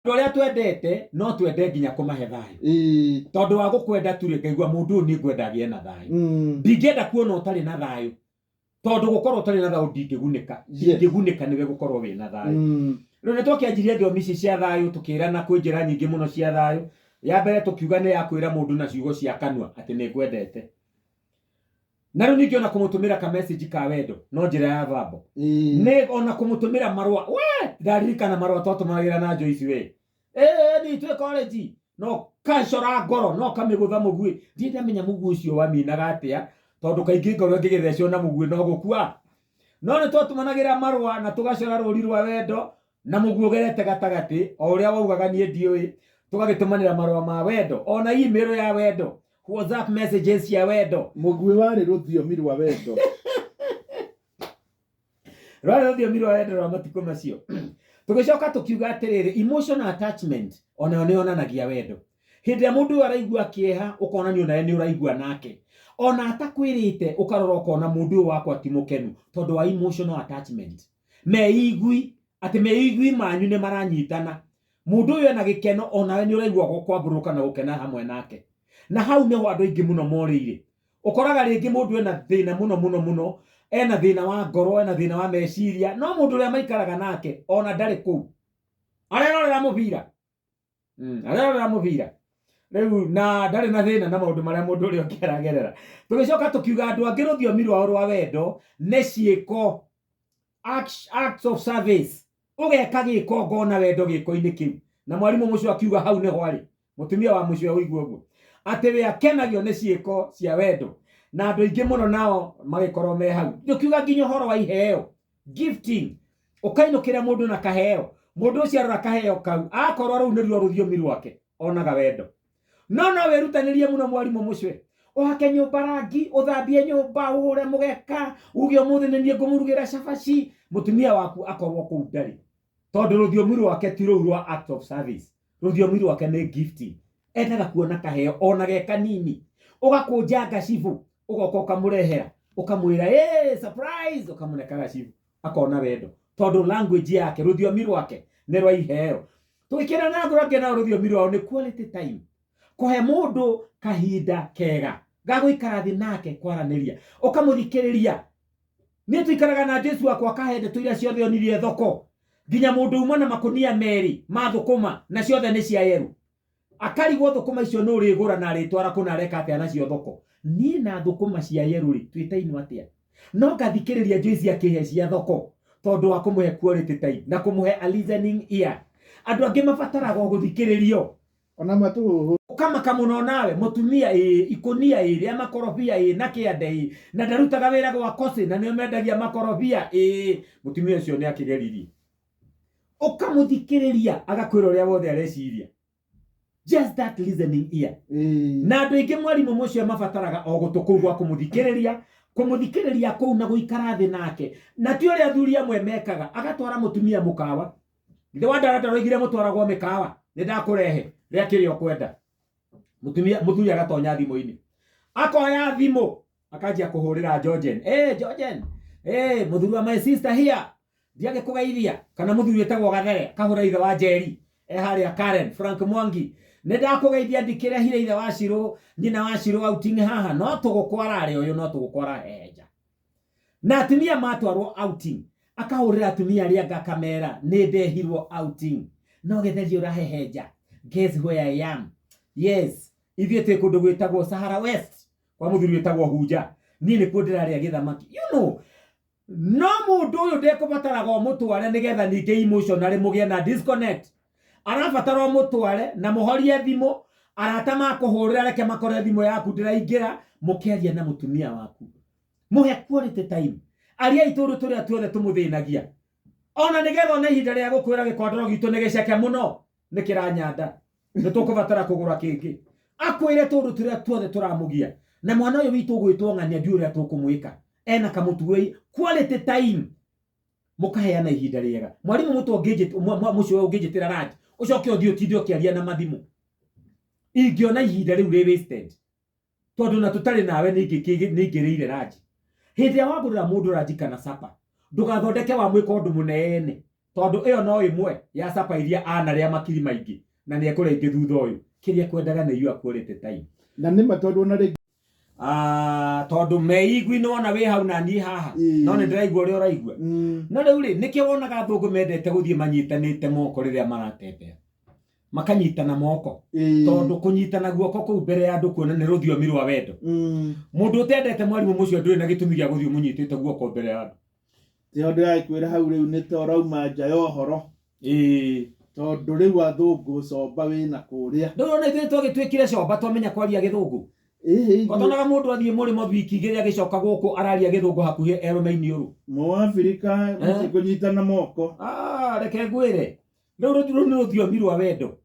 Andũ arĩa twendete no twende nginya kũmahe thayũ. Tondũ wa gũkwenda tu rĩ, ngaigua mũndũ ũyũ nĩ ngwenda agĩe na thayũ. Ndingĩenda kuona ũtarĩ na thayũ, tondũ gũkorwo ũtarĩ na thayũ ndingĩgunĩka. Ingĩgunĩka nĩwe gũkorwo wĩna thayũ. Rĩu nĩ twakĩanjirie thiomi ici cia thayũ, tũkĩrana kwĩ njĩra nyingĩ mũno cia thayũ. Ya mbere tũkiuga nĩ ya kwĩra mũndũ na ciugo cia kanua atĩ nĩ ngwendete. Na rĩu ningĩ ona kũmũtũmĩra ka message ka wendo no njĩra ya verbal. Nĩ ona kũmũtũmĩra marũa, we ndaririkana marũa twatũmagĩra na Joyce we. Ĩĩ ni twĩ college no kacora ngoro no kamĩgũtha mũguĩ. Ndirĩ ndamenya mũguĩ ũcio waminaga atĩa, tondũ kaingĩ ngoro ĩngĩgĩthecwo na mũguĩ no gũkua. No nĩ twatũmanagĩra marũa na tũgacora rũri rwa wendo na mũguĩ ũgerete gatagatĩ, o ũrĩa waugaga niĩ ndiũĩ. Tũgagĩtũmanĩra marũa ma wendo, ona email ya wendo, WhatsApp messages cia wendo. Mũguĩ warĩ rũthiomi rwa wendo. Rwarĩ rũthiomi rwa wendo rwa matukũ macio. Tũgĩcoka tũkiuga atĩrĩrĩ, emotional attachment onayo nĩ yonanagia wendo. Hĩndĩ ĩrĩa mũndũ ũyũ araigua kĩeha, ũkonania onawe nĩ ũraigua nake. Ona atakwĩrĩte, ũkarora ũkona mũndũ ũyũ wakwa ti mũkenu tondũ wa emotional attachment. Meigui, atĩ meigui manyu nĩ maranyitana. Mũndũ ũyũ ena gĩkeno, onawe nĩ ũraigua kwambũrũka na gũkena hamwe nake. Na hau nĩho andũ aingĩ mũno morĩire. Ũkoraga rĩngĩ mũndũ ena thĩna mũno mũno mũno, ena thĩna wa ngoro, ena thĩna wa meciria, no mũndũ ũrĩa maikaraga nake ona ndarĩ kũu. Arerorera mũbira. Arerorera mũbira. Rĩu na ndarĩ na thĩna na maũndũ marĩa mũndũ ũrĩa ũngĩ aragerera. Tũgĩcoka tũkiuga andũ angĩ rũthiomi rwao rwa wendo nĩ ciĩko, acts of service. Ũgeka gĩko ngona wendo gĩko-inĩ kĩu. Na mwarimũ mũcio akiuga hau nĩho arĩ. Mũtumia wa mũcio ũigua ũguo. Atĩ we akenagio nĩ ciĩko cia wendo. Na andũ aingĩ mũno nao magĩkorwo me hau. Tũkiuga nginya ũhoro wa iheo, gifting. Ũkainũkĩra mũndũ na kaheo. Mũndũ ũcio arora kaheo kau, akorwo rũu nĩruo rũthiomi rwake, onaga wendo. No no wĩrutanĩrie mũno mwarimũ mũcwe. Ũhake nyũmba rangi, ũthambie nyũmba, ũhũre mũgeka, uge ũmũthĩ nĩ niĩ ngũmũrugĩra cabaci. Mũtumia waku akorwo kũu ndarĩ. Tondũ rũthiomi rwake ti rũu rwa act of service. Rũthiomi rwake nĩ gifting. Endaga kuona kaheo ona ge kanini. Ũgakũnja ngacibũ, ũgoka ũkamũrehera, ũkamwĩra, hey, surprise, ũkamũne kagacibũ. Akona wendo. Tondũ language yake, rũthiomi rwake nĩ rwa iheo. Tũgĩkĩra na andũ angĩ nao rũthiomi rwao nĩ quality time. Kũhe mũndũ kahinda kega ga gũikara thĩ nake kwaranĩria, ũkamũthikĩrĩria. Niĩ tũikaraga na Jesu wakwa akahe ndeto iria ciothe onirie thoko, nginya mũndũ uma na makũnia merĩ ma thũkũma na ciothe nĩ cia yerũ. Akarigwo thũkũma icio nũ ũrĩgũra na arĩtwara kũ na areka atĩa nacio thoko. Niĩ na thũkũma cia yerũ rĩ, twĩtainwo atĩa? No ngathikĩrĩria Joyce akĩhe cia thoko tondũ wa kũmũhe quality time na kũmũhe a listening ear. Andũ angĩ mabataraga o gũthikĩrĩrio. Ona matũhũhũ. Ũkamaka mũno nawe, mũtumia ĩ, ikũnia ĩ, rĩa makorobia ĩ, na kĩande ĩ, na ndarutaga wĩra gwa Kose na nĩo mendagia makorobia ĩ, mũtumia ũcio nĩ akĩgeririe. Ũkamũthikĩrĩria agakwĩra ũrĩa wothe areciria. Just that listening ear. Na andũ aingĩ mwarimũ mũcio mabataraga o gũtũ kũu gwa kũmũthikĩrĩria, kũmũthikĩrĩria kũu na gũikara thĩ nake. Na ti ũrĩa athuri amwe mekaga, agatwara mũtumia mũkawa. Ithe wa ndarata roigire mũtwaragwo mĩkawa, nĩ ndakũrehe, rĩa kĩrĩa ũkwenda. Mũtumia, mũthuri agatonya thimũ-inĩ. Akoya thimũ, akanjia kũhũrĩra Georgen. Hey, Georgen. Hey, mũthuri wa my sister here. Ndiagĩkũgeithia. Kana mũthuri wĩtagwo Gathere, akahũra ithe wa Njeri. E harĩa Karen, Frank Mwangi. Nĩ ndakũgeithia ndikĩrehire ithe wa Shirũ, nyina wa Shirũ outing haha. No tũgũkwara arĩ ũyũ, no tũgũkwara hehenja. Na atumia matwarwo outing, akahũrĩra atumia arĩa angĩ akamera nĩ ndehirwo outing. No gĩtheri ũrahehenja. Guess where I am? Yes, ithuĩ twĩ kũndũ gwĩtagwo Sahara West kwa mũthuri wĩtagwo Hunja. Niĩ nĩkuo ndĩrarĩa gĩthamaki. You know, no mũndũ ũyũ ndekũbataraga ũmũtware nĩgetha ningĩ emotionally mũgĩe na disconnect. Arabatara ũmũtware na mũhorie thimũ, arata makũhũrĩra reke makore thimũ yaku ndĩraingĩra, mũkĩaria na mũtumia waku. Mũhe quality time. Ariai tũndũ tũrĩa tuothe tũmũthĩnagia. Ona nĩgetha one ihinda rĩa gũkwĩra gĩkondoro gitũ nĩ gĩceke mũno, nĩ kĩranyanda. Nĩ tũkũbatara kũgũra kĩngĩ. Akwĩre tũndũ tũrĩa tuothe tũramũgia. Na mwana ũyũ witũ ũgwĩtwo ng'ania ndiũĩ ũrĩa tũkũmwĩka. Ena kamũtugo quality time. Mũkaheana ihinda rĩega. Mwarimũ mũtwe mũcio ũngĩnjĩtĩra lunch, ũcoke ũthiĩ ũtinde ũkĩaria na mathimũ. Ingĩona ihinda rĩu rĩ wasted. Tondũ na tũtarĩ nawe nĩ ingĩrĩire lunch. Hĩndĩ ĩrĩa wagũrĩra mũndũ lunch kana supper, ndũgathondeke wamwĩka ũndũ mũnene. Tondũ ĩyo no ĩmwe ya capa iria anarĩa makiri maingĩ na nĩ ekũrĩa ingĩ thutha ũyũ. Kĩrĩa ekwendaga nĩ your quality time. Na nĩ ma tondũ ona rĩngĩ Ah, tondũ meigui nĩ wona wĩ hau na niĩ haha no nĩ ndĩraigua ũrĩa ũraigua. No rĩu rĩ, nĩkĩo wonaga athũngũ mendete gũthiĩ manyitanĩte moko rĩrĩa maratembea, makanyitana moko, tondũ kũnyitana guoko kũu mbere ya andũ kuona nĩ rũthiomi rwa wendo. Mũndũ ũtendete mwarimũ mũcio ndũrĩ na gĩtũmi gĩa gũthiĩ ũmũnyitĩte guoko mbere ya andũ. Tiho ndĩragĩkwĩra hau rĩu nĩ ta ũrauma nja ya ũhoro. Tondũ rĩu athũngũ comba wĩna kũrĩa. Rĩu ona ithuĩ twagĩtuĩkire comba twamenya kwaria gĩthũngũ. Otonaga mũndũ athiĩ mũrĩmo wiki igĩrĩ agĩcoka gũkũ araria gĩthũngũ hakuhĩ erũme iniũrũ. Mũabirika mũtikũnyitana moko. Ah, reke ngwĩre. Rĩu rũu nĩ rũthiomi rwa wendo.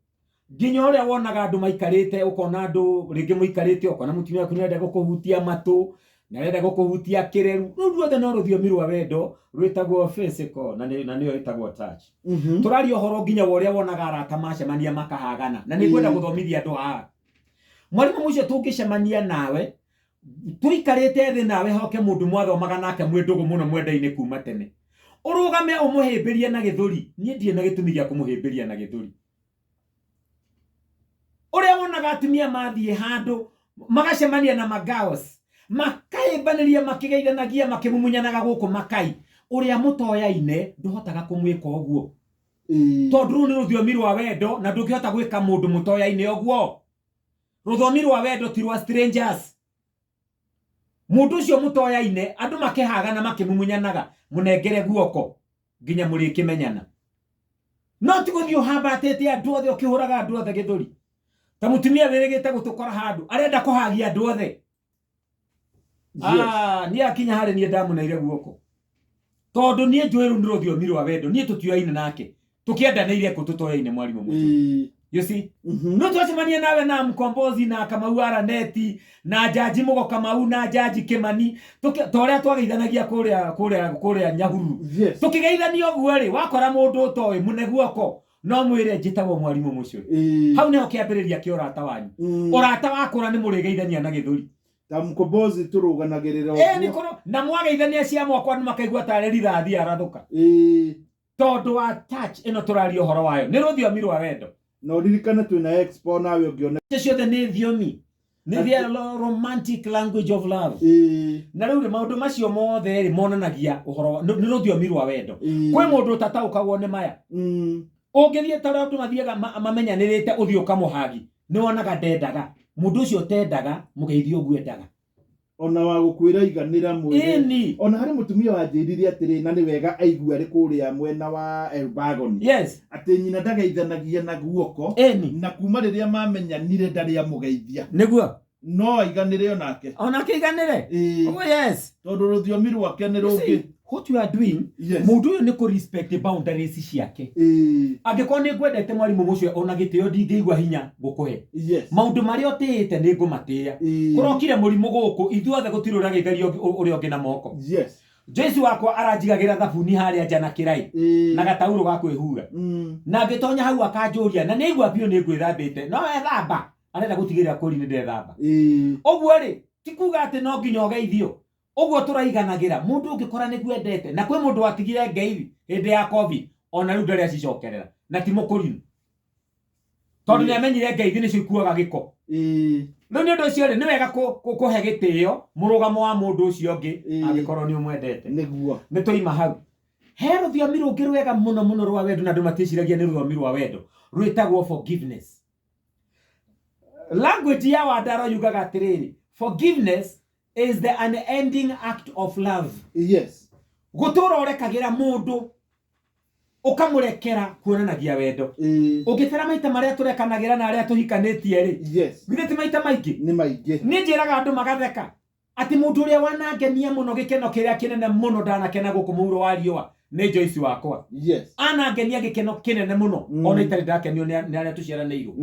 Nginya ũrĩa wonaga andũ maikarĩte, ũkona andũ rĩngĩ mũikarĩte, ũkona mũtumia waku nĩarenda gũkũhutia matũ, nĩarenda gũkũhutia kĩreru. Rũu ruothe no rũthiomi rwa wendo rwĩtagwo physical na nĩyo ĩtagwo touch. Tũraria ũhoro nginya wa ũrĩa wonaga arata macemania makahagana, na nĩngwenda gũthomithia andũ haha. Mwarimũ mũcio tũngĩcemania nawe, tũikarĩte thĩ nawe hoke mũndũ mwathomaga nake mwĩ ndũgũ mũno mwenda-inĩ kuma tene, ũrũgame ũmũhĩmbĩrie na gĩthũri. Niĩ ndirĩ na gĩtũmi gĩa kũmũhĩmbĩria na gĩthũri. Ũrĩa wonaga atumia mathiĩ handũ magacemania na magaos, makahĩmbanĩria, makĩgeithanagia, makĩmumunyanaga gũkũ makai, ũrĩa mũtoyaine ndũhotaga kũmwĩka ũguo. Tondũ rũu nĩ rũthiomi rwa wendo na ndũngĩhota gwĩka mũndũ mũtoyaine ũguo. Rũthiomi rwa wendo ti rwa strangers. Mũndũ ũcio mũtoyaine andũ makĩhagana makĩmumunyanaga, mũnengere guoko nginya mũrĩkĩmenyana. No ti gũthiĩ ũhambatĩte andũ othe ũkĩhũraga andũ othe gĩthũri. Ta mũtumia wĩrĩgĩte gũtũkora handũ arenda kũhagia andũ othe. Niĩ akinya harĩ niĩ ndamũneire guoko. Tondũ niĩ njũĩ rũu nĩ rũthiomi rwa wendo, niĩ tũtioyaine nake. Tũkĩendanĩire kũ tũtoyaine mwarimũ mũcio. You see? No twacemania nawe na Mkombozi na Kamau Araneti na Jaji Mugo Kamau na Jaji Kimani, ta ũrĩa twageithanagia kũrĩa kũrĩa kũrĩa Nyahururu. Tũkĩgeithania ũguo rĩ, wakora mũndũ ũtoĩ mũne guoko, no mwĩre njĩtagwo mwarimũ mũcio. Hau nĩho kĩambĩrĩria kĩa ũrata wanyu. Ũrata wakũra nĩ mũrĩgeithania na gĩthũri. Ta Mkombozi tũrũganagĩrĩra ũguo. Na mwageithania cia moko andũ makaigua tarĩ rithathi arathũka. Tondũ wa touch ĩno tũraria ũhoro wayo nĩ rũthiomi rwa wendo. Na ũririkane twĩna expo nawe ũngĩona. Ciothe nĩ thiomi. Nĩ the romantic language of love. Na rĩu rĩ, maũndũ macio mothe rĩ monanagia ũhoro nĩ rũthiomi rwa wendo. Kwĩ mũndũ ũtataũkagwo nĩ maya. Ũngĩthiĩ ta ũrĩa andũ mathiaga mamenyanĩrĩte ũthiĩ ũkamũhagi, nĩ wonaga ndendaga. Mũndũ ũcio ũtendaga mũgeithie ũguo endaga. Ona wa gũkwĩra iganĩra mwĩrĩ. Ona harĩ mũtumia wanjĩrire atĩrĩ, na nĩ wega aigue arĩ kũrĩa mwena wa Elbagon. Atĩ nyina ndageithanagia na guoko. Na kuma rĩrĩa mamenyanire ndarĩ amũgeithia. Nĩguo. No aiganĩre onake. Onake aiganĩre? Oh, yes. Tondũ rũthiomi rwake nĩ rũngĩ. What you are doing, mũndũ ũyũ nĩ kũ respect boundaries ciake. Angĩkorwo nĩ ngwendete mwarimũ mũcio ona gĩtĩo ndingĩigua hinya gũkũhe. Maũndũ marĩa ũtĩĩte nĩ ngũmatĩĩa. Kũrokire mũrimũ gũkũ ithuothe gũtirĩ ũrageithania ũrĩa ũngĩ na moko. Joyce wakwa aranjigagĩra thabuni harĩa nja na kĩraĩ na gataurũ ga kwĩhura. Na ngĩtonya hau akanjũria na nĩaigua biũ nĩ ngwĩthambĩte. No ethamba arenda gũtigĩrĩra kũri nĩ ndethamba. Ũguo rĩ ti kuga atĩ no nginya ũgeithio. Ũguo tũraiganagĩra mũndũ ũngĩkora nĩguo endete. Na kwĩ mũndũ watigire ngeithi hĩndĩ ya COVID ona rĩu ndarĩ acicokerera na ti mũkũrinũ. Tondũ nĩamenyire ngeithi nĩcio ikuaga gĩko. Rĩu nĩ ũndũ ũcio rĩ, nĩ wega kũhe gĩtĩo mũrũgamo wa mũndũ ũcio ũngĩ angĩkorwo nĩ ũmwendete. Nĩguo. Nĩ twaima hau. He rũthiomi rũngĩ rwega mũno mũno rwa wendo na andũ matiĩciragia nĩ rũthiomi rwa wendo rwĩtagwo forgiveness. Language ya Wandaro yugaga atĩrĩrĩ, forgiveness is the unending act of love. Gũtũra ũrekagĩra mũndũ ũkamũrekera kuonanagia wendo. Ũngĩtara maita marĩa tũrekanagĩra na arĩa tũhikanĩtie rĩ, githĩ ti maita maingĩ? Nĩ maingĩ. Nĩ njĩraga andũ magatheka atĩ mũndũ ũrĩa wanangenia mũno gĩkeno kĩrĩa kĩnene mũno ndanakena gũkũ mũhuro wa riũa nĩ Joyce wakwa. Anangenia gĩkeno kĩnene mũno ona itarĩ ndakenio nĩ arĩa tũciaranĩirwo.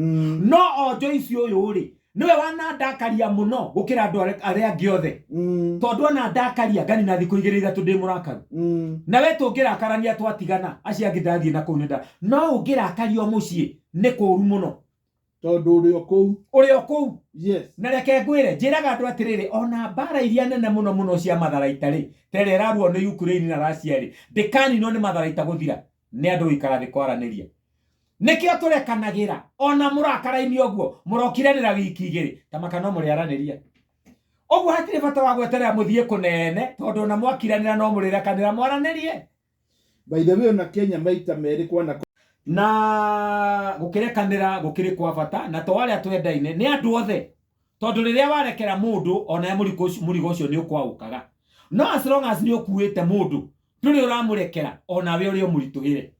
No o Joyce ũyũ rĩ, nĩwe wanandakaria mũno gũkĩra andũ arĩa angĩ othe. Tondũ ona ndakaria nganina thikũ igĩrĩ ithatũ ndĩ mũrakaru. Na we tũngĩrakarania twatigana acio angĩ ndathiĩ na kũu nĩ nda. No ũngĩrakario mũciĩ nĩ kũũru mũno. Tondũ ũrĩ o kũu. Ũrĩ o kũu. Na reke ngwĩre, njĩraga andũ atĩrĩrĩ, ona mbara iria nene mũno mũno cia matharaita rĩ, ta ĩrĩa ĩraruo nĩ Ukraine na Russia rĩ, ndĩkaninwo nĩ matharaita gũthira. Nĩ andũ gũikara thĩ kwaranĩria. Nĩkĩo tũrekanagĩra ona mũrakara-inĩ ũguo mũrokiranĩra wiki igĩrĩ ta maka no mũrĩaranĩria. Ũguo hatirĩ bata wa gweterera mũthiĩ kũnene tondũ ona mwakiranĩra no mũrĩrekanĩra mwaranĩrie. By the way, ona Kenya maita merĩ kwana na gũkĩrekanĩra gũkĩrĩ kwa bata na to arĩa twendaine nĩ andũ othe tondũ rĩrĩa warekera mũndũ onawe mũrigo ũcio nĩ ũkwaũkaga no as long as nĩ ũkuĩte mũndũ ndũrĩ ũramũrekera onawe ũrĩ ũmũritũhĩre.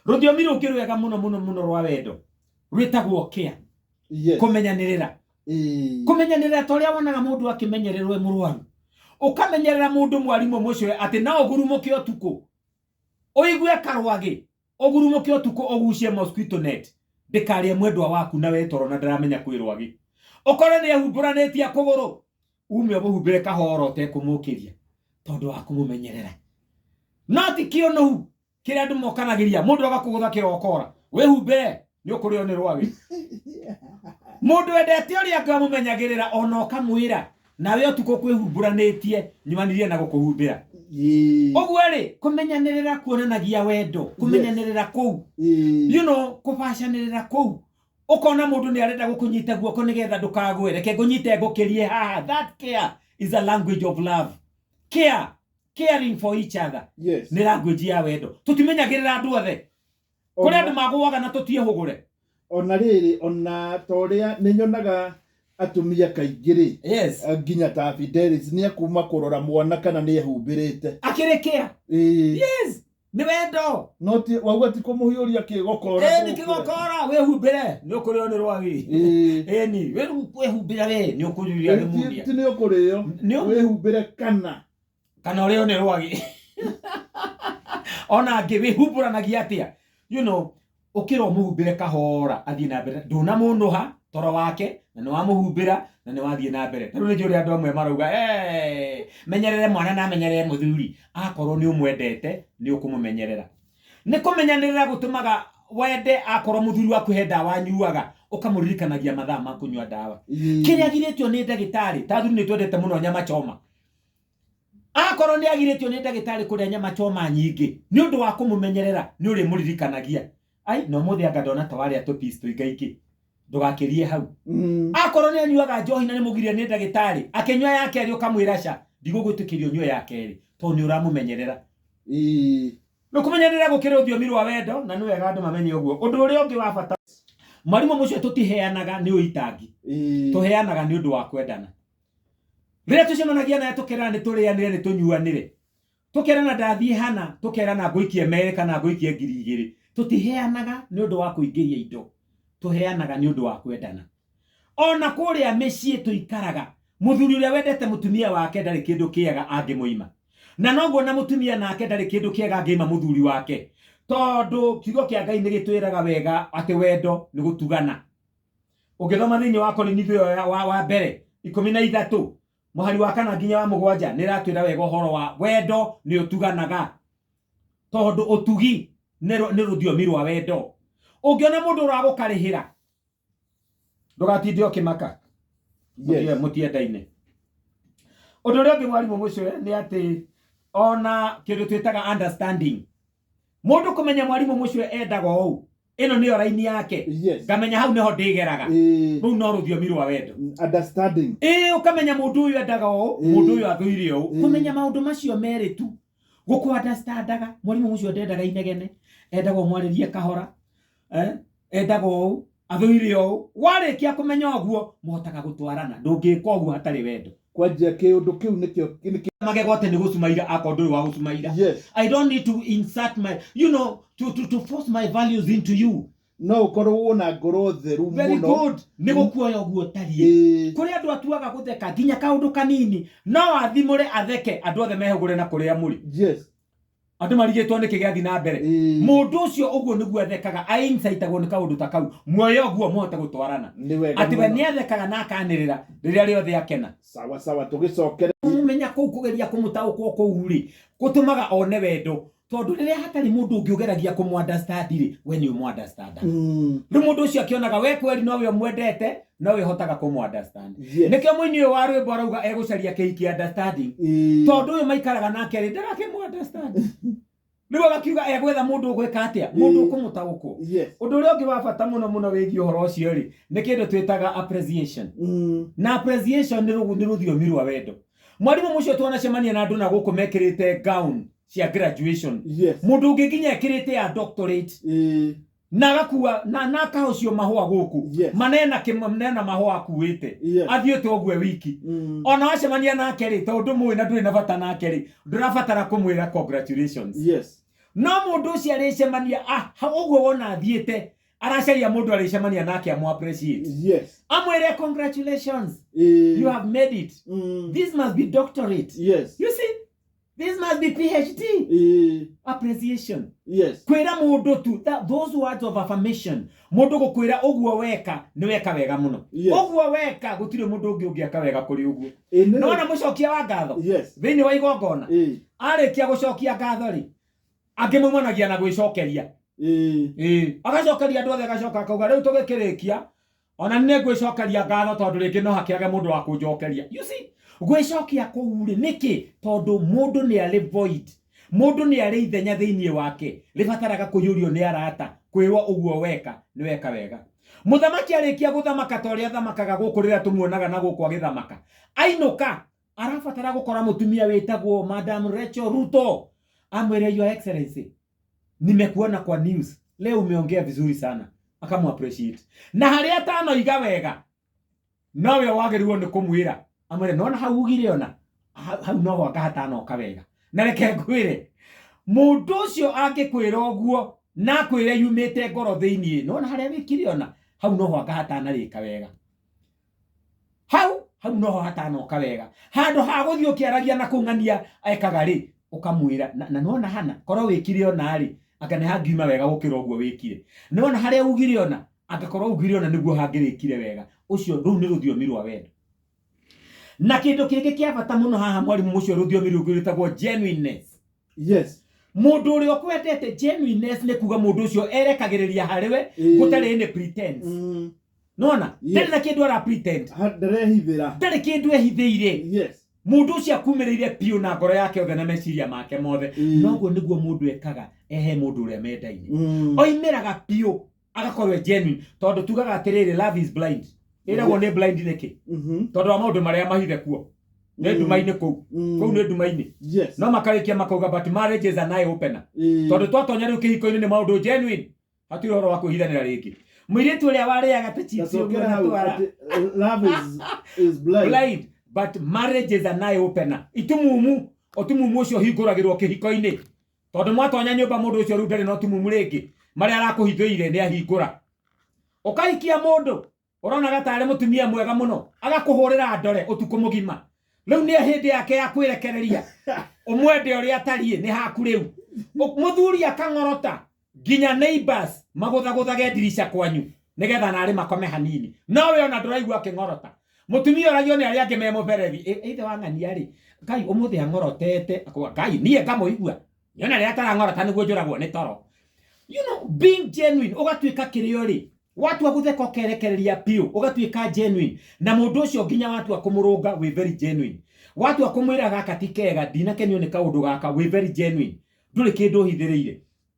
Rũthiomi rũngĩ rwega mũno mũno mũno rwa wendo rwĩtagwo care. Kũmenyanĩrĩra. Kũmenyanĩrĩra ta ũrĩa wonaga mũndũ akĩmenyererwo e mũrwaru. Ũkamenyerera mũndũ mwarimũ mũcio atĩ no ũgurumũke ũtukũ ũigue karwagĩ ũgurumũke ũtukũ ũgucie mosquito net ndĩkarĩe mwendwa waku na we toro na ndaramenya kwĩ rwagĩ. Ũkore nĩ ehumbũranĩtie kũgũrũ ume ũmũhumbĩre kahora ũtekũmũkĩria tondũ wa kũmũmenyerera. No ti kĩũnũhu kĩrĩa andũ mokanagĩria mũndũ agakũgũtha kĩrokora wĩhumbĩre nĩ ũkũrĩo nĩ rwagĩ. Mũndũ wendete ũrĩa angĩ amũmenyagĩrĩra ona ũkamwĩra nawe ũtukũ kwĩhumbũranĩtie nyumanirie na gũkũhumbĩra. Ũguo rĩ kũmenyanĩrĩra kuonanagia wendo, kũmenyanĩrĩra kũu, you know, kũbacanĩrĩra kũu ũkona mũndũ nĩ arenda gũkũnyita guoko nĩgetha ndũkagwe, reke ngũnyite ngũkĩrie haha. That care is a language of love. Care, caring for each other. Nĩ language ya wendo. Tũtimenyagĩrĩra andũ othe. Kũrĩ andũ magũaga na tũtiehũgũre. Ona rĩrĩ, ona ta ũrĩa nĩ nyonaga atumia kaingĩ rĩ, nginya ta Fidelis nĩ akuma kũrora mwana kana nĩ ehumbĩrĩte. Akĩrĩ care. Yes. Nĩ wendo. No ti wauga ti kũmũhiũria kĩgokora. Nĩ kĩgokora wĩhumbĩre nĩ ũkũrĩo nĩ rwagĩ. Ĩni wĩhumbĩre we nĩ ũkũrĩo nĩ munia. Ti nĩ ũkũrĩo. Wĩhumbĩre kana kana ũrĩo nĩ rwagĩ. Ona angĩ wĩhumbũranagia atĩa? You know, ũkĩra ũmũhumbĩre kahora athiĩ na mbere ndũnamũnũha toro wake na nĩ wamũhumbĩra na nĩ wathiĩ na mbere. Rĩu nĩ njũĩ ũrĩa andũ amwe marauga, menyerere mwana na amenyerere mũthuri. Akorwo nĩ ũmwendete nĩ ũkũmũmenyerera. Nĩ kũmenyanĩrĩra gũtũmaga wende akorwo mũthuri waku he ndawa anyuaga ũkamũririkanagia mathaa ma kũnyua ndawa. Kĩrĩa agirĩtio nĩ ndagĩtarĩ, ta athuri nĩ twendete mũno nyama choma. Akorwo nĩ agirĩtio nĩ ndagĩtarĩ kũrĩa nyama choma nyingĩ nĩ ũndũ wa kũmũmenyerera nĩ ũrĩmũririkanagia. Ai, no mũthĩ anga ndona ta warĩa tũ piece tũingaingĩ. Ndũgakĩrie hau. Akorwo nĩ anyuaga njohi na nĩ mũgirie nĩ ndagĩtarĩ, akĩnyua ya kerĩ ũkamwĩra ca, ndigũgwĩtĩkĩria ũnyue ya kerĩ tondũ nĩ ũramũmenyerera. Rĩu kũmenyerera gũkĩrĩ rũthiomi rwa wendo na nĩ wega andũ mamenye ũguo. Ũndũ ũrĩa ũngĩ wa bata, mwarimũ mũcio tũtiheanaga nĩ ũitangi. Tũheanaga nĩ ũndũ wa kwendana. Rĩrĩa tũcemanagia naye tũkerana nĩ tũrĩanĩre nĩ tũnyuanĩre. Tũkerana ndathiĩ hana, tũkerana ngũikie merĩ kana ngũikie ngiri igĩrĩ. Tũtiheanaga nĩ ũndũ wa kũingĩhia indo. Tũheanaga nĩ ũndũ wa kwendana. Ona kũrĩa mĩciĩ tũikaraga, mũthuri ũrĩa wendete mũtumia wake ndarĩ kĩndũ kĩega angĩmũima. Na noguo na mũtumia nake ndarĩ kĩndũ kĩega angĩima mũthuri wake. Tondũ kiugo kĩa Ngai nĩ gĩtwĩraga wega atĩ wendo nĩ gũtugana. Ũngĩthoma thĩinĩ wa Korinitho ĩyo wa mbere 13 mũhari wa 4 nginya wa 7 nĩ ĩratwĩra wega ũhoro wa wendo nĩ ũtuganaga. Tondũ ũtugi nĩ rũthiomi rwa wendo. Ũngĩona mũndũ ũragũkarĩhĩra ndũgatinde ũkĩmaka. Mũtiendaine. Ũndũ ũrĩa ũngĩ mwarimũ mũcũe nĩ atĩ ona kĩndũ twĩtaga understanding. Mũndũ kũmenya mwarimũ mũcũe endaga ũũ, ĩno nĩyo raini yake. Ngamenya hau nĩho ndĩgeraga. Rũu no rũthiomi rwa wendo. Understanding. Ũkamenya mũndũ ũyũ endaga ũũ, mũndũ ũyũ athũire ũũ. Kũmenya maũndũ macio merĩ tu. Gũkũ understandaga, mwarimũ mũcio ndendaga inegene, endaga ũmwarĩrie kahora. Endaga ũũ, athũire ũũ. Warĩkia kũmenya ũguo, mũhotaga gũtwarana. Ndũngĩka ũguo hatarĩ wendo. Kwanja kĩũndũ kĩu nĩkĩo nĩkĩo Magego atĩ nĩ gũcumaira akorwo ndũrĩ wa gũcumaira. I don't need to insert my, you know, to force my values into you. No ũkorwo na ngoro theru Very mũno. good. Nĩ gũkuoya ũguo ũtariĩ. Kũrĩ andũ atuaga gũtheka nginya kaũndũ kanini, no athimũre atheke andũ othe mehũgũre na kũrĩa mũrĩ. Andũ marigĩtwo nĩkĩ gĩathiĩ na mbere. Mũndũ ũcio ũguo nĩguo athekaga, ainsaitagwo nĩ kaũndũ ta kau. Muoya ũguo mũhote gũtwarana. Nĩ wega Atĩ we mũno. nĩ athekaga na akanĩrĩra rĩrĩa rĩothe akena. Sawa sawa, tũgĩcokere. Kũmũmenya kũu, kũgeria kũmũtaũkwo kũu rĩ, gũtũmaga one wendo. Tondũ rĩrĩa hatarĩ mũndũ ũngĩ ũgeragia kũmũ understand rĩ, we nĩ ũmũ understand. Rĩu mũndũ ũcio akĩonaga we kweri nowe ũmwendete, nowe ũhotaga kũmũ understand. Nĩkĩo mũini ũyũ wa rwĩmbo arauga egũcaria kĩhiki understanding. Tondũ ũyũ maikaraga nake rĩ, ndarakĩmũ understand. Rĩu agakiuga egwetha mũndũ ũgwĩka atĩa, mũndũ ũkũmũtaũkwo. Ũndũ ũrĩa ũngĩ wa bata mũno mũno wĩgiĩ ũhoro ũcio rĩ, nĩ kĩndũ twĩtaga appreciation. Na appreciation nĩ rũthiomi rwa wendo. Mwarimũ mũcio twanacemania na andũ na gũkũ mekĩrĩte gown cia graduation. Mũndũ ũngĩ nginya ekĩrĩte ya doctorate. Na agakua na akahocio mahũa gũkũ. Manena manena mahũa akuĩte. Athiĩte ũguo wiki. Ona wacemania nake rĩ, tondũ ndũmũĩ na ndũrĩ na bata nake rĩ, ndũrabatara kũmwĩra congratulations. No mũndũ ũcio arĩcemania, ũguo wona athiĩte, aracaria mũndũ arĩcemania nake amũ appreciate. Amwĩre congratulations. You have made it. This must be doctorate. You see? This must be PhD. Appreciation. Kwĩra mũndũ tu, those words of affirmation. Mũndũ gũkwĩra ũguo weka, nĩ weka wega mũno. Ũguo weka, gũtirĩ mũndũ ũngĩ ũngĩeka wega kũrĩ ũguo. Nona mũcokia wa ngatho. Thĩinĩ wa igongona. Arĩkia gũcokia ngatho rĩ, angĩ maumanagia na gwĩcokeria. Agacokeria andũ othe, agacoka akauga rĩu tũgĩkĩrĩkia, ona nĩ ngwĩcokeria ngatho tondũ rĩngĩ no hakĩage mũndũ wa kũnjokeria. You see, gwĩcokia kũu rĩ, nĩkĩ? Tondũ mũndũ nĩ arĩ void. Mũndũ nĩ arĩ ithenya thĩinĩ wake, rĩbataraga kũiyũrio nĩ arata, kwĩrwo ũguo weka, nĩ weka wega. Mũthamaki arĩkia gũthamaka ta ũrĩa athamakaga gũkũ rĩrĩa tũmuonaga na gũkũ agĩthamaka. Ainũka, arabatara gũkora mũtumia wĩtagwo Madam Rachel Ruto. Amwĩre, Your Excellency, nimekuona kwa news. Leo umeongea vizuri sana. Akamu appreciate. Na harĩa atanoiga wega, nowe wagĩrĩirwo nĩ kũmwĩra. Amwĩre, nona hau ugire ona, hau noho anga hatanoka wega. Na reke ngwĩre, mũndũ ũcio angĩkwĩra ũguo, na akwĩre yumĩte ngoro thĩiniĩ, nona harĩa wĩkire ona, hau noho anga hatanarĩka wega. Hau noho hatanoka wega. Handũ ha gũthiĩ ũkĩaragia na kũng'ania ekaga rĩ, ũkamwĩra, na nona hana, korwo wĩkire ona rĩ, anga nĩ hangiuma wega gũkĩra ũguo wĩkire. Nona harĩa ugire ona, angĩkorwo ugire ona nĩguo hangĩrĩkire wega. Ũcio rũu nĩ rũthiomi rwa wendo. Na kĩndũ kĩngĩ kĩa bata mũno haha mwarimũ mũcio rũthiomi rũngĩ rwĩtagwo genuineness. Mũndũ ũrĩa ũkwendete, genuineness nĩ kuga mũndũ ũcio erekagĩrĩria harĩ we gũtarĩ any pretense. Nona? Ndarĩ na kĩndũ ara pretend. Ndarehithĩra. Ndarĩ kĩndũ ehithĩire. Mũndũ ũcio akumĩrĩire biũ na ngoro yake yothe na meciria make mothe. Noguo nĩguo mũndũ ekaga ehe mũndũ ũrĩa mendaine. Oimĩraga biũ agakorwo e genuine, tondũ tugaga atĩrĩrĩ, love is blind. Ĩragwo nĩ blind nĩkĩ? Tondũ wa maũndũ marĩa mahithe kuo. Nĩ nduma-inĩ kũu. Kũu nĩ nduma-inĩ. No makarĩkia makauga but marriage is an eye opener. Tondũ twatonya rĩu kĩhiko-inĩ nĩ maũndũ genuine. Hatirĩ ũhoro wa kwĩhithanĩra rĩngĩ. Mũirĩtu ũrĩa warĩaga tũ chips ũguo Gacokera na hau twara. atĩ, love is blind. Blind, but marriage is an eye opener. Itumumu, ũtumumu ũcio ũhingũragĩrwo kĩhiko-inĩ. Tondũ mwatonya nyũmba mũndũ ũcio rĩu ndarĩ na ũtumumu rĩngĩ. Marĩa arakũhithĩire nĩ ahingũra. Ũkahikia mũndũ, ũronaga tarĩ mũtumia mwega mũno, agakũhũrĩra ndore ũtukũ mũgima. Rĩu nĩ hĩndĩ yake ya kwĩrekereria. Ũmwende ũrĩa atariĩ, nĩ haku rĩu. Mũthuri akang'orota nginya neighbors magũthagũthage ndirica kwanyu nĩgetha narĩ makome hanini. No we ona ndũraigua akĩng'orota. Mũtumia oragio nĩ arĩa angĩ me mũberethi. Ithe wa ng'ania rĩ, Ngai ũmũthĩ ang'orotete, akauga, Ngai niĩ ngamũigua. Nyona rĩrĩa atarang'orota nĩguo njũragwo nĩ toro. You know, being genuine, ũgatuĩka kĩrĩa ũrĩ. Watua gũtheka ũkerekereria biũ, ũgatuĩka genuine. Na mũndũ ũcio nginya watua kũmũrũnga, wĩ very genuine. Watua kũmwĩra gaka ti kega, ndinakenio nĩ kaũndũ gaka, wĩ very genuine. Ndũrĩ kĩndũ ũhithĩrĩire.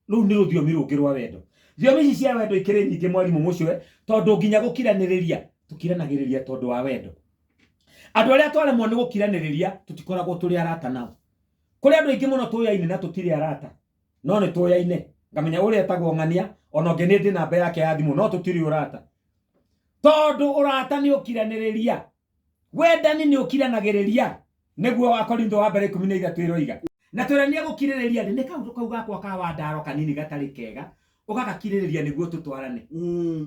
Rũu nĩ rũthiomi rũngĩ rwa wendo. Thiomi ici cia wendo ikĩrĩ nyingĩ mwarimũ mũcwe, tondũ nginya gũkiranĩrĩria, tũkiranagĩrĩria tondũ wa wendo. Andũ arĩa twaremwo nĩ gũkiranĩrĩria, tũtikoragwo tũrĩ arata nao. Kũrĩ andũ aingĩ mũno tũyaine na tũtirĩ arata. No nĩ tũyaine. Ngamenya ũrĩa etagwo ng'ania, ona ũngĩ nĩ ndĩ namba yake ya thimũ, no tũtirĩ ũrata. Tondũ ũrata nĩ ũkiranĩrĩria. Wendani nĩ ũkiranagĩrĩria. Nĩguo wa Korintho wa mbere ikũmi na ithatũ ĩroiga. Na twĩra nĩ egũkirĩrĩria rĩ, nĩ kaũndũ kau gakwa ka wandaro kanini gatarĩ kega, ũgagakirĩrĩria nĩguo tũtwarane.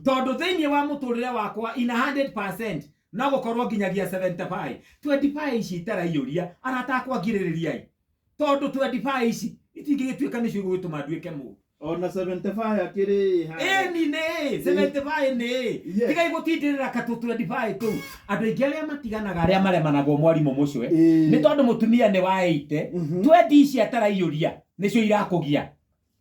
Tondũ thĩinĩ wa mũtũrĩre wakwa in 100% no gũkorwo nginyagia 75. 25 ici itaraiyũria, arata akwa ngirĩrĩriai. Tondũ 25 ici itingĩgĩtuĩka nĩcio igũgĩtũma nduĩke mũndũ. Ona 75 akĩrĩ haha. Ĩni nĩ, 75 nĩ. Tigai gũtindĩrĩra katũ 25 tũu. Andũ aingĩ arĩa matiganaga, arĩa maremanagwo mwarimũ mũcwe, nĩ tondũ mũtumia nĩ wa 80, 20 ici ataraiyũria nĩcio irakũgia.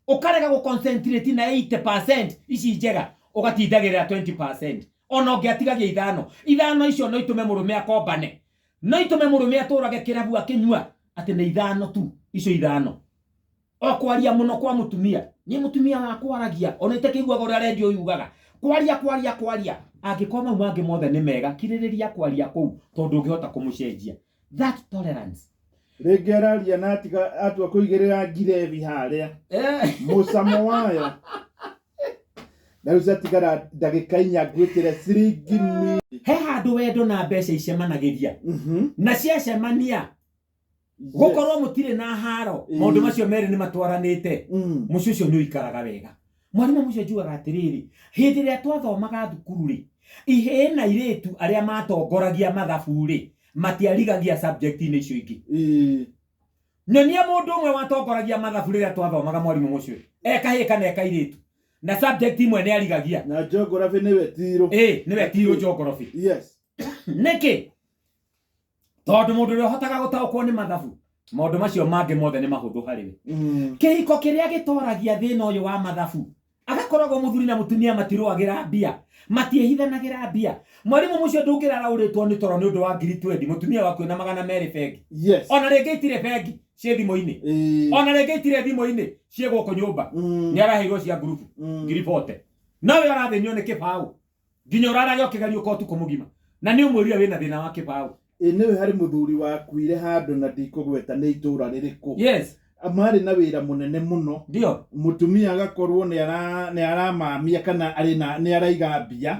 Ũkarega gũ concentrate na 80% ici njega, ũgatindagĩrĩra 20%. Ona ũngĩatigagia ithano, ithano icio no itũme mũrũme akombane. No itũme mũrũme atũrage kĩrabu akĩnyua, atĩ nĩ ithano tu, icio ithano. O kwaria mũno kwa mũtumia, nĩ mũtumia wakwa aragia ona itakĩiguaga ũrĩa redio yugaga, kwaria kwaria kwaria. Angĩkorwo mau mangĩ mothe nĩ mega, kirĩrĩria kwaria kũu tondũ ũngĩhota kũmũcenjia. That tolerance. Rĩngĩ araria na atiga atua kũigĩrĩra ngirebi harĩa mũcamo wayo, na rĩu ciatigara ndagĩka 4 ngwĩkĩre ciringi mi. He handũ wendo na mbeca icemanagĩria, na ciacemania gũkorwo mũtirĩ na haro, maũndũ macio merĩ nĩ matwaranĩte, mũciĩ ũcio nĩ ũikaraga wega. Mwarimũ mũcio njugaga atĩrĩrĩ, hĩndĩ ĩrĩa twathomaga thukuru rĩ, ihĩĩ na irĩtu arĩa matongoragia mathabu rĩ, matiarigagia subject-inĩ icio ingĩ. Nyonia mũndũ ũmwe watongoragia mathabu rĩrĩa twathomaga, mwarimũ mũcio, e kahĩĩ kana e kairĩtu, na subject imwe nĩ arigagia. Na geography nĩwe tirũ. Ĩ, nĩwe tirũ geography. Nĩkĩ? Tondũ mũndũ ũrĩa ũhotaga gũtaũkwo nĩ mathabu, maũndũ macio mangĩ mothe nĩ mahũthũ harĩ we. Kĩhiko kĩrĩa gĩtoragia thĩna ũyũ wa mathabu, agakoragwo mũthuri na mũtumia matirũagĩra mbia, matiĩhithanagĩra mbia. Mwarimũ mũcio, ndũngĩrara ũrĩtwo nĩ toro nĩ ũndũ wa ngiri 20, mũtumia waku ena 200 bengi. Ona rĩngĩ itirĩ bengi, ciĩ thimũ-inĩ. Ona rĩngĩ itirĩ thimũ-inĩ, ciĩ gũkũ nyũmba. Nĩ araheirwo cia ngurubu ngiri 40, nowe ũrathĩnio nĩ kĩbaũ nginya ũrarage ũkĩgeria ũtukũ mũgima, na nĩ ũmwĩrire wĩna thĩna wa kĩbaũ. Ĩ nĩwe harĩ mũthuri wakuire handũ na ndikũgweta nĩ itũra rĩrĩkũ. Marĩ na wĩra mũnene mũno. Mũtumia agakorwo nĩ aramamia kana arĩ na nĩ araiga mbia.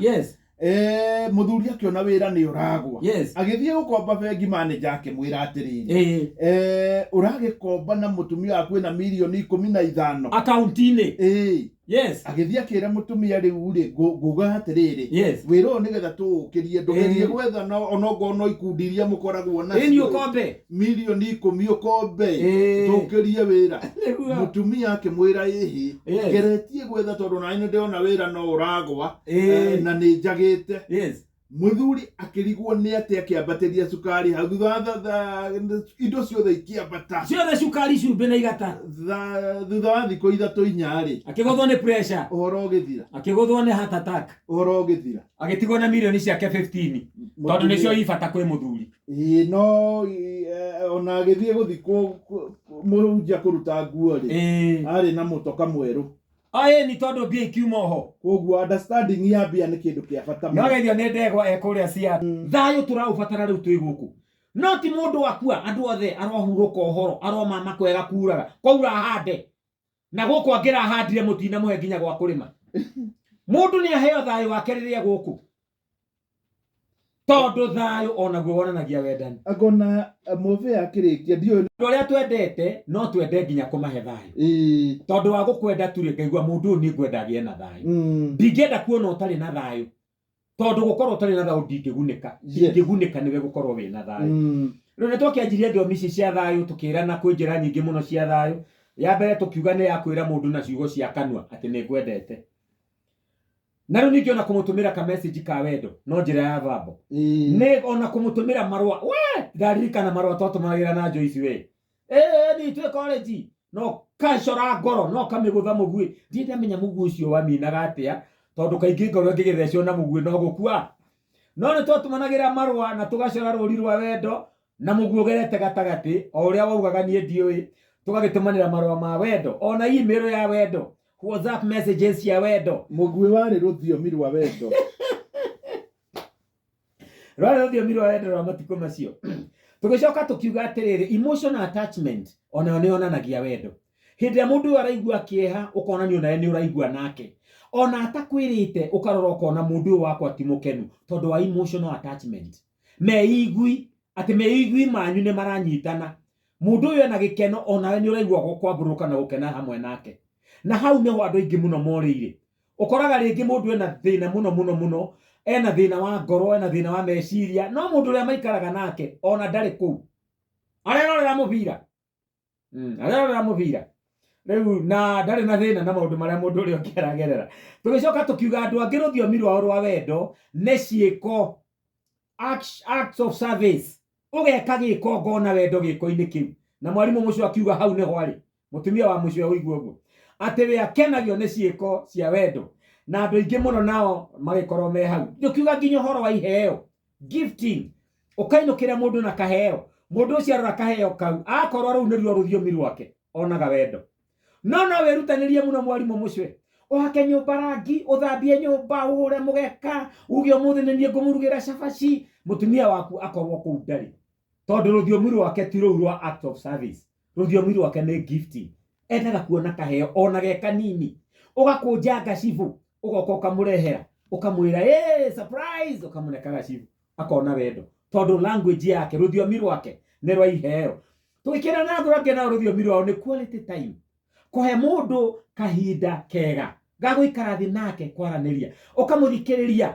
Mũthuri akĩona wĩra nĩ ũragwa, agĩthiĩ gũkomba bengi, manager akĩmwĩra atĩrĩrĩ, ũragĩkomba na mũtumia waku ĩna mirioni 15 akaunti-inĩ. Agĩthiĩ akĩra mũtumia, rĩu rĩ, nguga atĩrĩrĩ, wĩra ũyũ nĩgetha tũũkĩrie, ndũgerie gwetha no onokorwo no ikundi iria mũkoragwo Ĩni nacio, ũkombe mirioni 10 ũkombe, tũũkĩrie wĩra. Mũtumia akĩmwĩra, ĩhĩ, ngeretie gwetha tondũ nani nĩ ndĩrona wĩra no ũragwa, na nĩ njagĩte. Mũthuri akĩrigwo nĩ atĩ akĩambatĩria cukari hau thutha wa indo ciothe ikĩambata, ciothe, cukari, cumbĩ na igata. Thutha wa thikũ 3 4 rĩ, akĩgũthwo nĩ pressure, ũhoro ũgĩthira. Akĩgũthwo nĩ heart attack. Ũhoro ũgĩthira. Agĩtigwo na mirioni ciake 15 tondũ nĩcio ibata kwĩ mũthuri. Ĩĩ, no ona agĩthiĩ gũthikwo, mũhunjia kũruta nguo rĩ, arĩ na mũtoka mwerũ. Ĩĩ, nĩ tondũ mbia ikiuma oho. Koguo understanding ya mbia nĩ kĩndũ kĩa bata no mũno. Geithio nĩ ndegwa e kũrĩa cia thayũ tũraũbatara rĩu twĩ gũkũ, no ti mũndũ akua andũ othe arohurũka ũhoro aromama kwega kuraga kwaura hande na gũkũ angĩrahandire mũtinamũhe nginya gwa kũrĩma. Mũndũ nĩ aheo thayũ wake rĩrĩa gũkũ, tondũ thayũ onaguo wonanagia wendani. Angona mũbĩ akĩrĩkia, ndiũĩ. Andũ arĩa twendete no twende nginya kũmahe thayũ. Tondũ wa gũkwenda tu rĩ, ngaigua mũndũ ũyũ nĩ ngwenda agĩe na thayũ. Ndingĩenda kuona ũtarĩ na thayũ, tondũ gũkorwo ũtarĩ na thayũ ndingĩgunĩka. Ingĩgunĩka nĩwe gũkorwo wĩna thayũ. Rĩu nĩ twakĩanjirie thiomi ici cia thayũ, tũkĩrana kwĩ njĩra nyingĩ mũno cia thayũ. Ya mbere tũkiuga nĩ ya kwĩra mũndũ na ciugo cia kanua atĩ nĩ ngwendete, na rĩu ningĩ ona kũmũtũmĩra ka message ka wendo no njĩra ya verbal. Nĩ ona kũmũtũmĩra marũa. We ndaririkana marũa twatũmagĩra na Joyce, we ni twĩ college, no kacora ngoro no kamĩgũtha mũguĩ. Ndirĩ ndamenya mũguĩ ũcio waminaga atĩa, tondũ kaingĩ ngoro ĩngĩgĩthecwo na mũguĩ no gũkua. No nĩ twatũmanagĩra marũa na tũgacora rũri rwa wendo na mũguĩ ũgerete gatagatĩ, o ũrĩa waugaga niĩ ndiũĩ. Tũgagĩtũmanĩra marũa ma wendo, ona email ya wendo, WhatsApp messages cia wendo. Mũguĩ warĩ rũthiomi rwa wendo. Rwarĩ rũthiomi rwa wendo rwa matukũ macio. Tũgĩcoka tũkiuga atĩrĩrĩ, emotional attachment onayo nĩ yonanagia wendo. Hĩndĩ ĩrĩa mũndũ ũyũ araigua kĩeha, ũkonania onawe nĩ ũraigua nake, ona atakwĩrĩte, ũkarora ũkona mũndũ ũyũ wakwa ti mũkenu, tondũ wa emotional attachment. Meigui atĩ meigui manyu nĩ maranyitana. Mũndũ ũyũ ena gĩkeno, onawe nĩ ũraigua kwambũrũka na gũkena hamwe nake. Na hau nĩho andũ aingĩ mũno morĩire. Ũkoraga rĩngĩ mũndũ ena thĩna mũno mũno mũno, ena thĩna wa ngoro, ena thĩna wa meciria, no mũndũ ũrĩa maikaraga nake ona ndarĩ kũu, arerorera mũbira. Arerorera mũbira rĩu na ndarĩ na thĩna na maũndũ marĩa mũndũ ũrĩa ũngĩ aragerera. Tũgĩcoka tũkiuga andũ angĩ rũthiomi rwao rwa wendo nĩ ciĩko, acts of service. Ũgeka gĩko ngona wendo gĩko-inĩ kĩu. Na mwarimũ mũcio akiuga hau nĩho arĩ mũtumia wa mũcio ũigua ũguo atĩ we akenagio nĩ ciĩko cia wendo, na andũ aingĩ mũno nao magĩkorwo me hau. Tũkiuga nginya ũhoro wa iheo, gifting. Ũkainũkĩra mũndũ na kaheo, mũndũ ũcio arora kaheo kau, akorwo rũu nĩruo rũthiomi rwake, onaga wendo. No no wĩrutanĩrie mũno mwarimũ mũcwe, ũhake nyũmba rangi, ũthambie nyũmba, ũhũre mũgeka, uge ũmũthĩ nĩ niĩ ngũmũrugĩra cabaci, mũtumia waku akorwo kũu ndarĩ, tondũ rũthiomi rwake ti rũu rwa act of service, rũthiomi rwake nĩ gifting. Endaga kuona kaheo ona ge kanini, ũgakũnja ngacibũ, ũgoka ũkamũrehera, ũkamwĩra hey, surprise, ũkamũne kagacibũ, akona wendo, tondũ language yake, rũthiomi rwake nĩ rwa iheo. Tũgĩkĩra na andũ angĩ nao rũthiomi rwao nĩ quality time, kũhe mũndũ kahinda kega ga gũikara thĩ nake kwaranĩria, ũkamũthikĩrĩria.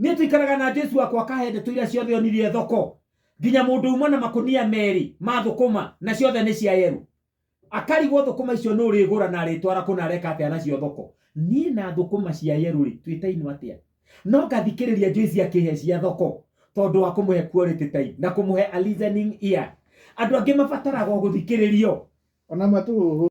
Niĩ tũikaraga na Jesu wakwa akahe ndeto iria ciothe onirie thoko, nginya mũndũ uma na makũnia merĩ ma thũkũma na ciothe nĩ cia yerũ, akarigwo thũkũma icio nũ ũrĩgũra na arĩtwara kũ na areka atĩa nacio thoko. Niĩ na thũkũma cia yerũ rĩ, twĩtainwo atĩa? No ngathikĩrĩria Joyce akĩhe cia thoko, tondũ wa kũmũhe quality time na kũmũhe a listening ear. Andũ angĩ mabataraga o gũthikĩrĩrio. Ona matũhũhũ.